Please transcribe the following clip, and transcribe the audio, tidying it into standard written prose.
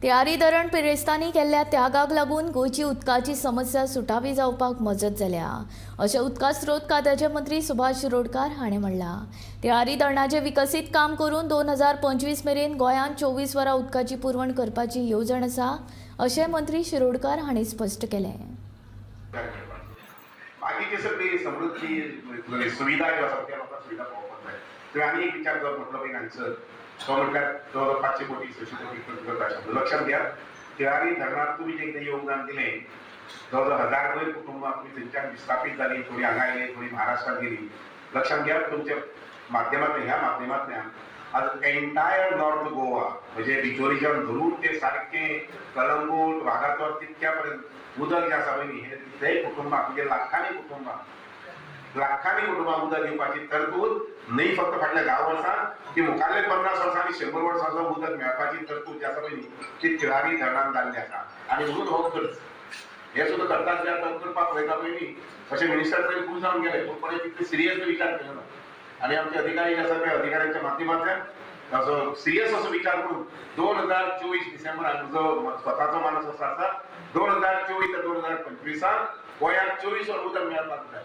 तिळारी धरण पिरेस्तांनी केल्ल्या त्यागाक लागून गोंयची उदकाची समस्या सुटावी जावपाक मजत जाल्या, अशें उदका स्रोत खात्याचे मंत्री सुभाष शिरोडकार हांणी म्हणलां. तिळारी धरणाचें विकसीत काम करून 2025 मेरेन गोंयांत 24 वरां उदकाची पुरवण करपाची येवजण आसा, अशें मंत्री शिरोडकार हांणी स्पश्ट केलें. बाकीची सगळी समृद्धी सुविधा ज्यो आसा, त्या लोकांक सुविधा पावोवपाक जाय. तर आनी एक विचार जो म्हटलो पळय हांगसर, तो म्हटल्यार जवळ 500 कोटी, 600 कोटी खर्च करता आशिल्लो. लक्षात घ्या, तिळारी धरणात तुमी जें कितें योगदान दिलें, जवळ जवळ हजार वयर कुटुंबां तुमी थंयच्यान विस्थापीत जालीं. थोडीं हांगा आयलीं, थोडीं महाराष्ट्रात गेली. लक्षात घ्या, तुमच्या माध्यमांतल्यान, ह्या माध्यमांतल्यान आज एंटायर नॉर्थ गोवा, म्हणजे बिचोलीच्यान धरून ते सारकें कलंगूट, वागातोर, तितक्या पर्यंत उदक जें आसा पळय न्ही, हे तितलेय कुटुंबां, म्हणजे लाखांनी कुटुंबां, लाखांनी कुटुंबां उदक दिवपाची तरतूद न्हय फक्त फाटल्या 10 वर्सां, ती मुखारले 50 वर्सां आनी 100 वर्सांचो उदक मेळपाची तरतूद जी आसा पळय न्ही, ती तिळारी धरणान जाल्ली आसा. आनी म्हणून हो खर्च हे सुद्दां करतात जे आतां करपाक पळयता पळय न्ही, अशें मिनिस्टर पयलीं खूब जावन गेले, पूण कोणें तितले सिरियस विचार केलो ना. आनी आमचे अधिकारी जे आसा, त्या अधिकाऱ्यांच्या माध्यमांतल्यान असो सिरियस असो विचार करून 2024 डिसेंबर, म्हजो स्वताचो मानस असो आसा, 2024 ते 2025 गोंयांत 24 वर उदक मेळपाक जाय.